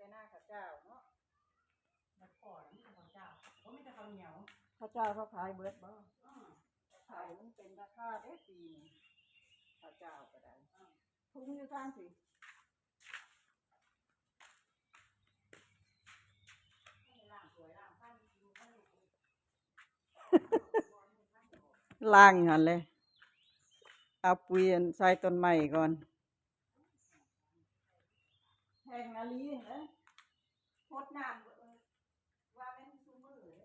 ຕ່ນາເຂົ້າເຈົ້າເນາະ ແລ້ວພໍລະມີແຕ່ເຂົ້າເຈົ້າ ບໍ່ມີແຕ່ເຂົ້າໜຽວ ເຂົ້າເຈົ້າເຂົາຂາຍເບິດບໍ່? ອືມ ຂາຍມັນເປັນລາຄາເດ້ປີນີ້ ເຂົ້າເຈົ້າກໍໄດ້ ອືມ ທຸງຢູ່ທາງພີ້ ລ້າງຫັ້ນແຫຼະ ເອົາປຸຍອັນໃສ່ຕົ້ນໄມ້ກ່ອນ ແພງນະລີນະ ຫົດນ້ຳ ເອີ ວ່າແມ່ນຊຸມື້ເດ້ນະ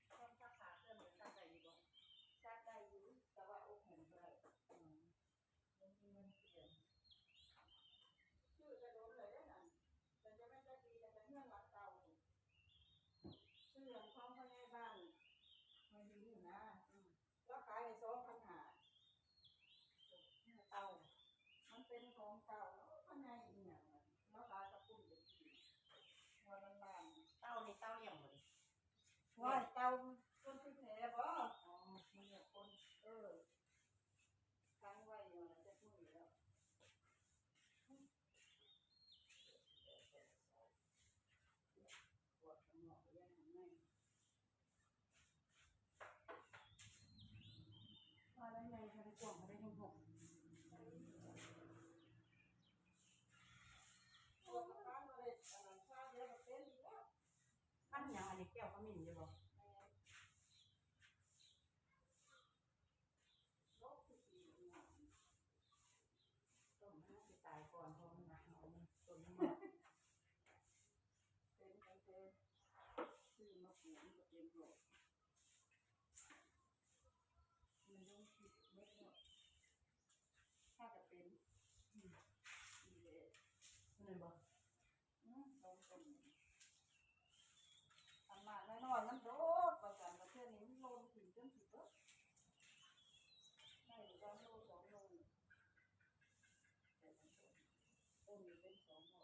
ເຄື່ອງຊັກຜ້າເຄື່ອງນີ້ຊັກໄດ້ຢູ່ບໍ່? ຊັກໄດ້ຢູ່ ແຕ່ວ່າອົບແຫ້ງບໍ່ໄດ້ ອືມ ບໍ່ມີເງິນເປັນ ຊື້ແຕ່ດົນແລ້ວເດ້ນັ້ນ ແຕ່ຈະແມ່ນຈັກປີແລ້ວ ແຕ່ເຮືອນຫຼັງເກົ່າ ຊື້ອັນຂອງພໍ່ໃຫຍ່ບ້ານ ແມ່ນຢູ່ນີ້ນະ ອືມ ລາວຂາຍໃຫ້ສອງພັນຫ້າ ເຕົາ ມັນເປັນຂອງເຕົາ ເອີ ພໍ່ໃຫຍ່ອີຫຍັງ ລາວຂາຍກັບປຸ້ນເປັນປີ ວ່າມັນລ້ານ ເຕົານີ້ເຕົາລ້ຽງບໍ່ນີ້? ໂອ້ຍ ເຕົາຄົນຄືແຜບໍ່? ອໍ ມັນລ້ຽງຄົນ ເອີ ຂັງໄວ້ຢູ່ນັ້ນຈັກມື້ແລ້ວ ຄັນຫຍັງອັນນີ້ ແກ້ວຂະມິ້ນຢູ່ບໍ່? ຕົ້ມໃຫ້ມັນຊິຕາຍກ່ອນ ເພາະມັນໜາວ ມັນຕົ້ນມັນງອກ ເປັນຕັ້ງແຕ່ຊື້ມາປູກມັນກໍເປັນໂລດ ມັນລົງພິດເໝິດໂລດ ຖ້າກໍເປັນ ອືມ ນີ້ແຫຼະ ແມ່ນບໍ່? ອືມ ສອງຕົ້ນນີ້ ອັນໝາກນ້ອຍໆ ມັນໂດກວ່າຊັ້ນ ແຕ່ເທື່ອນີ້ມັນຫຼົ່ນຂຶ້ນຈົນຊິເບິດ ໄດ້ຢູ່ປະມານໂລສອງໂລນີ້ ແຕ່ລະຕົ້ນ ຕົ້ນນີ້ເປັນສອງໂລ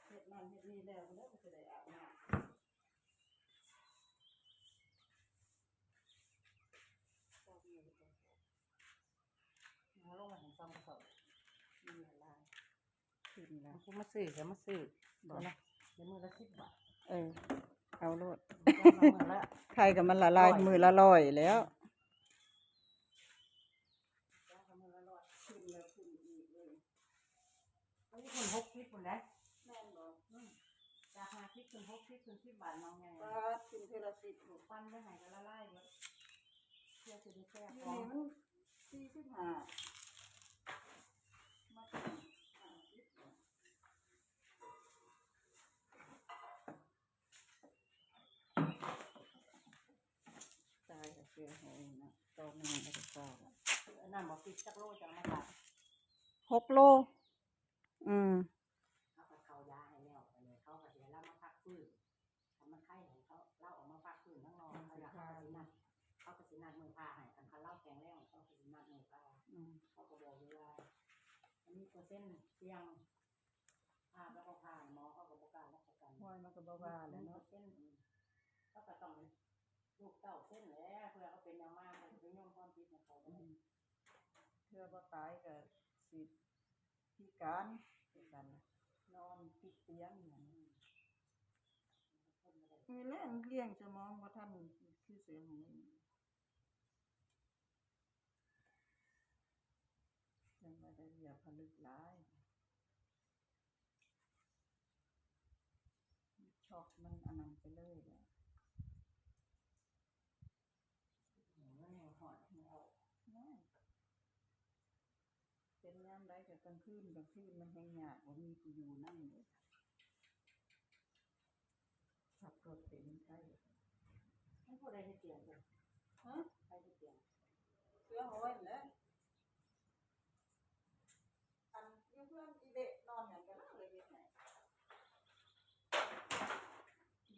ເຮັດນັ້ນເຮັດນີ້ແລ້ວ ແລ້ວກໍຊິໄດ້ອາບນ້ຳ ເອົາລົງມາໃຫ້ສອງກະສອບ ມີຫຼາຍ ຂຶ້ນແລ້ວ ຜູ້ມາຊື້ກໍມາຊື້ ບໍ່ ໃນມື້ລະສິບບາດ ເອີ ເອົາໂລດ ມື້ລະ ຂາຍກໍມັນລະລາຍ ມື້ລະຮ້ອຍແລ້ວ ຂຶ້ນແລ້ວຂຶ້ນອີກເລີຍ ໄປຂຶ້ນຫົກສິບພຸ້ນແຫຼະ ແມ່ນບໍ່? ອືມ ຈາກຫ້າສິບຂຶ້ນຫົກສິບ ຂຶ້ນສິບບາດ ນ້ອງໃຫຍ່ ປາດ ຂຶ້ນເທື່ອລະສິບ ປັ່ນໄປໃຫ້ກໍລະລາຍເບິດ ເພື່ອຊິໄດ້ແຊ່ຂອງ ຢູ່ນີ້ມັນສີ່ສິບຫ້າ ມາຂຶ້ນຫ້າສິບ ຕາຍແລ້ວ ເສືອຫອຍນະ ຕອນໜຶ່ງເອົາໄປຊາວ ອັນນັ້ນບໍ່ ປິກຈັກໂລ ຈະເອົາມາຂາຍ ຫົກໂລ ອືມ ເຮົາກໍເຂົ້າຢາໃຫ້ແລ້ວ ບາດນີ້ເຂົາກໍຊິໃຫ້ລາວມາພັກຟື້ນ ຄັນມັນໄຄໃຫ້ເຂົາ ລາວອອກມາພັກພື້ນຂ້າງນອກ ເຂົາກໍຊິນັດ ເຂົາກໍຊິນັດມື້ຜ່າໃຫ້ ຄັນ ຄັນລາວແຂງແຮງ ເຂົາກໍຊິນັດມື້ຜ່າ ອືມ ເຂົາກໍບອກຢູ່ວ່າ ມັນມີເປີເຊັນສ່ຽງ ຜ່າກັບບໍ່ຜ່າ ໝໍເຂົາກໍບໍ່ກ້າຮັບປະກັນ ໂອ້ຍ ມັນກໍບໍ່ວ່າແຫຼະເນາະ ເປີເຊັນ ເຂົາກໍຕ້ອງ ລູກເຕົ້າເຊັນແຫຼະ ເພື່ອເຂົາເປັນຫຍັງມາ ເຂົາຊິໄປໂຍນຄວາມຜິດໃຫ້ເຂົາ ອືມ ເທື່ອບໍ່ຕາຍກໍຊິພິການຄືກັນ ນອນຕິດຕຽງ ນີ້ແຫຼະ ລ້ຽງສະໝອງບໍ່ທັນ ຄືເສືອຫອຍ ຈັ່ງວ່າໄດ້ເຫຍື່ອຜະລຶກຫຼາຍ ຊັອກມັນອັນນັ້ນໄປເລີຍແຫຼະ ມັນຍັງຮອດ ເປັນຍາມໃດກໍກາງຄືນ ກາງຄືນມັນແຮງຍາກ ບໍ່ມີຜູ້ຢູ່ນຳເດ້ ຂັບລົດເປັນໄດ້ ມັນຜູ້ໃດເຮັດຕຽງເດີ? ຮະ? ໃຜເຮັດຕຽງ? ເສືອໂຫຍຫັ້ນແຫຼະ ອັນຢູ່ເຮືອນອີເລະນອນຫຍັງກໍລາວເລີຍເຮັດໃຫ້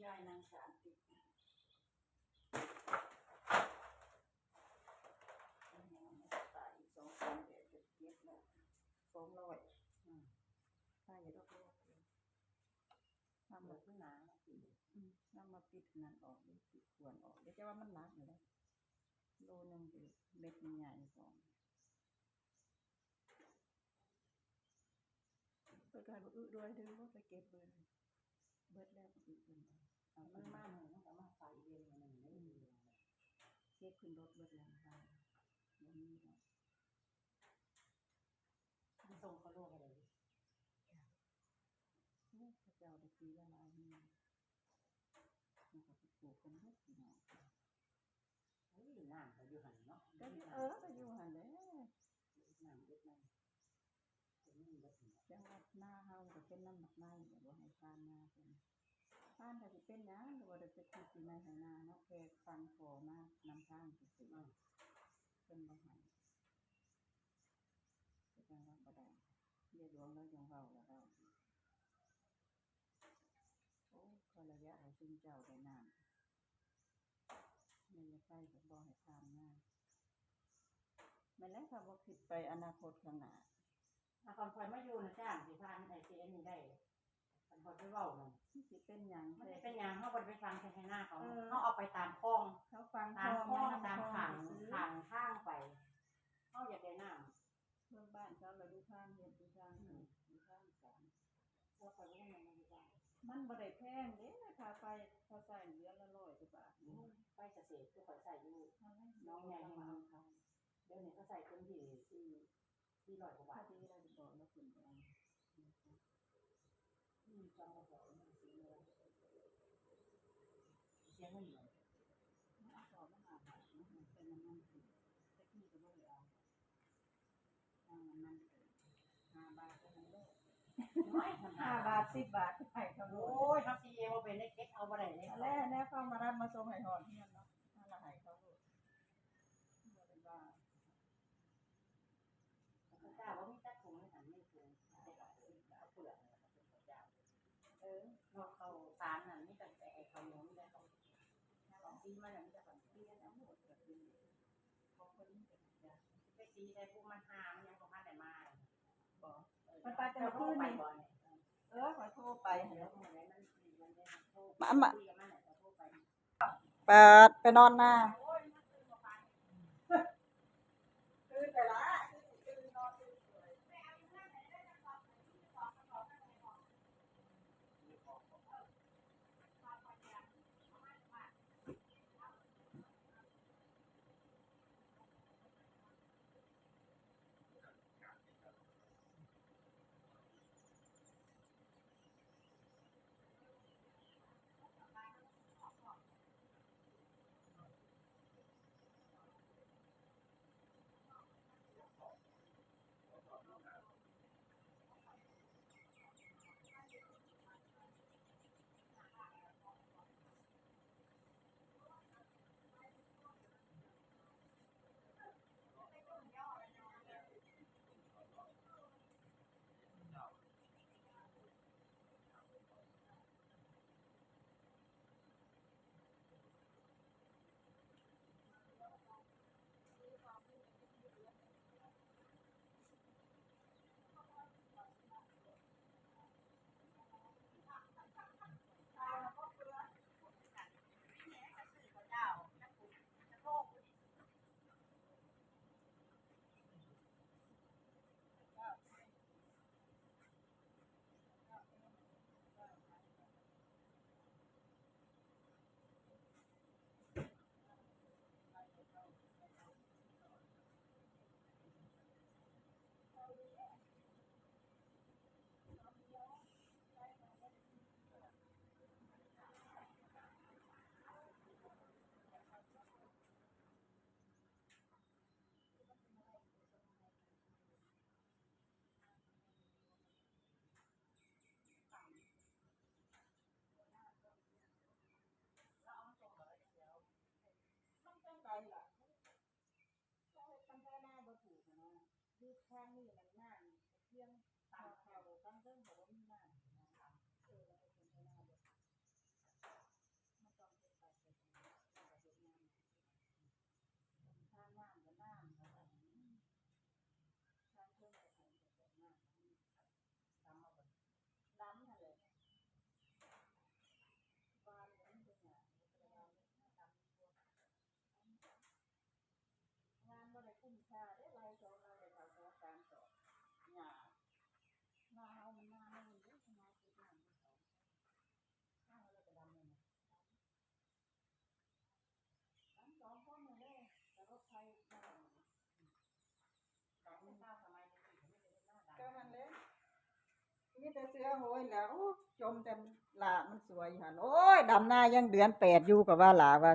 ຍາຍນາງສານຕິດ ຕາຍອີກສອງສາມແດດກໍເຈັບແລ້ວ. ສອງຮ້ອຍ ອືມ ໃສ່ດອກ ເອົາມາ ມັນໜາ ອືມ ເອົາມາປິດອັນນັ້ນອອກເດ້ ປິດຂວນອອກເດ້ ແຕ່ວ່າມັນໜັກຢູ່ເດ້ ໂລໜຶ່ງເດ້ ເມັດໃຫຍ່ໆ ສອງ ເພິ່ນກໍໃຫ້ບັກອຶດ້ວຍເດີ ໄປເກັບເບິ່ງ ເບິດແລ້ວບັກອຶເພິ່ນວ່າ ເອົາ ມັນມາ ມັນກໍມາໃສ່ເອງ ມັນເດ້ ອືມ ເກັບຂຶ້ນລົດເບິດແລ້ວ ບໍ່ມີແລ້ວ ມັນສົ່ງເຂົາໂລເທົ່າໃດ? ໂອ້ ເຂົາເຈົ້າໄດ້ປີລະຫຼາຍແຮງ ມັນກໍໄປປູກກັນເບິດ ພີ່ນ້ອງ. ເອີ ນ້ຳກໍຢູ່ຫັ້ນເນາະ ກໍຢູ່ ເອີ ກໍຢູ່ຫັ້ນແຫຼະ ນ້ຳເຮັດນັ້ນ ກໍມີເບິດຫັ້ນແຫຼະ ຈັງຫວັດນາເຮົາກໍເປັນນ້ຳໝາກໄມ້ ບໍ່ໃຫ້ຜ່ານນາເພິ່ນ ຜ່ານກໍຊິເປັນຫຍັງ ກໍບໍ່ໄດ້ໄປຂຸດຢູ່ໃນໄຮ່ນາເນາະ ແຄ່ຝັງທໍ່ມານຳທາງຊື່ໆ ອືມ ເພິ່ນບໍ່ໃຫ້ ກໍຈັ່ງວ່າບໍ່ໄດ້ ເມຍຫຼວງລາວຍັງເວົ້າລະເວົ້າ ໂອ້ ຂ້ອຍລະຢາກໃຫ້ຊຸມເຈົ້າໄດ້ນ້ຳ ແມ່ນຢາກໄປກໍບໍ່ໃຫ້ຜ່ານມາ ແມ່ນແຫຼະ ຖ້າບໍ່ຄິດໄປອະນາຄົດຂ້າງໜ້າ ຖ້າຄັນຂ້ອຍມາຢູ່ນະຈ້າງຊິຜ່ານໄອ້ເສນນີ້ໄດ້ ຄັນຂ້ອຍໄປເວົ້ານັ້ນ ມັນຊິເປັນຫຍັງ ມັນຊິເປັນຫຍັງ ເຮົາບໍ່ໄດ້ໄປຝັງໃສ່ໄຮ່ນາເຂົາ ເອີ ເຮົາເອົາໄປຕາມຄອງ ເຮົາຝັງ ຕາມຄອງ ຄອງ ຕາມຂ້າງ ຂ້າງທາງໄປ ເຮົາຢາກໄດ້ນ້ຳ ເບິ່ງບ້ານເຂົາລະຢູ່ທາງເຮືອນ ຢູ່ທາງ ອືມ ຢູ່ທາງກາງ ແລ້ວຂ້ອຍບໍ່ໄດ້ຫຍັງນຳຢູ່ບ້ານ ມັນບໍ່ໄດ້ແພງເດ້ ຄ່າໄຟ ຄ່າໃຊ້ເດືອນລະຮ້ອຍກວ່າບາດ ໂອ້ຍ ໄຟກະເສດຄືຂ້ອຍໃຊ້ຢູ່ ນັ້ນແຫຼະ ໜອງໃຫຍ່ ດຽວນີ້ເຂົາໃຊ້ເຕັມທີ່ສີ່ ສີ່ຮ້ອຍກວ່າບາດ ພໍດີລະ ບອກລະເພິ່ນກໍເອົາ ອືມ ຈຳບໍ່ໄດ້ ມັນຊິເອົາ ເສຍເງິນເບິດ ເອົາສອບມາຫ້າບາດເນາະ ເປັນນ້ຳມັນຂຶ້ນ ແຕ່ກີ້ກໍບໍ່ໄດ້ເອົາ ນ້ຳມັນຂຶ້ນ ຫ້າບາດກໍໃຫ້ໂລດ ໂອ້ຍ ຫ້າບາດ ສິບບາດໃຫ້ເຂົາໂລດ ໂອ້ຍ ເຮົາຊິເອົາບໍ່ເປັນເດ້ ເກັບເອົາບໍ່ໄດ້ເດ້ ແລ້ວ ແລ້ວເຂົາມາຮັບມາສົ່ງໃຫ້ຮອດເຮືອນເນາະ ເຮົາລະໃຫ້ເຂົາໂລດ ບໍ່ໄດ້ວ່າ ເຂົາເຈົ້າວ່າມີຈັກຖົງໃນຫັ້ນ ມີຖົງ ເອົາເປືອກ ເອີ ເນາະ ເຂົ້າສານນັ້ນມີຕັ້ງແຕ່ເຂົ້າໜຽວ ມີແຕ່ເຂົ້າ ຂອງສີມາແລ້ວ ມີແຕ່ຂອງສີ ເອົາໝົດ ກໍຄືຂອງເພິ່ນ ໄປສີໃສ່ພູມາ ຫາມັນຍັງບໍ່ທັນໄດ້ມາ ບໍ່ ເອີ ເພິ່ນໄປແຕ່ມື້ຄືນນີ້ ເອີ ຂ້ອຍໂທໄປຫັ້ນແຫຼະ ມາ ມາ ເປີດ ໄປນອນນາ ຄັນໄຖນາບໍ່ຖືກຫັ້ນນະ ຢູ່ທາງນີ້ມັນນ້ຳພຽງ ຕາມເຂົາ ຕາມເທິງເຂົາບໍ່ມີນ້ຳ ເອີ ຄັນໄຖນາບໍ່ຖືກ ມັນຕ້ອງເຮັດໄປເຮັດມາ ເຮັດງານ ທາງນ້ຳກໍນ້ຳ ທາງເທິງກໍນ້ຳ ນາເຮົາມັນນາໂນນເດ້ ນາເກັບນ້ຳ ນາເຮົາລະກະດຳແມ່ນ ດຳສອງຄົນນີ້ເດ້ ກະລົດໄຖ ກະຫັ້ນແຫຼະ ມີແຕ່ເສືອໂຫຍແລ້ວ ໂອ້ ຈົ່ມແຕ່ລ້າມັນສວຍຫັ້ນ ໂອ້ຍ ດຳນາຍັງເດືອນແປດຢູ່ ກະວ່າລ້າວ່າ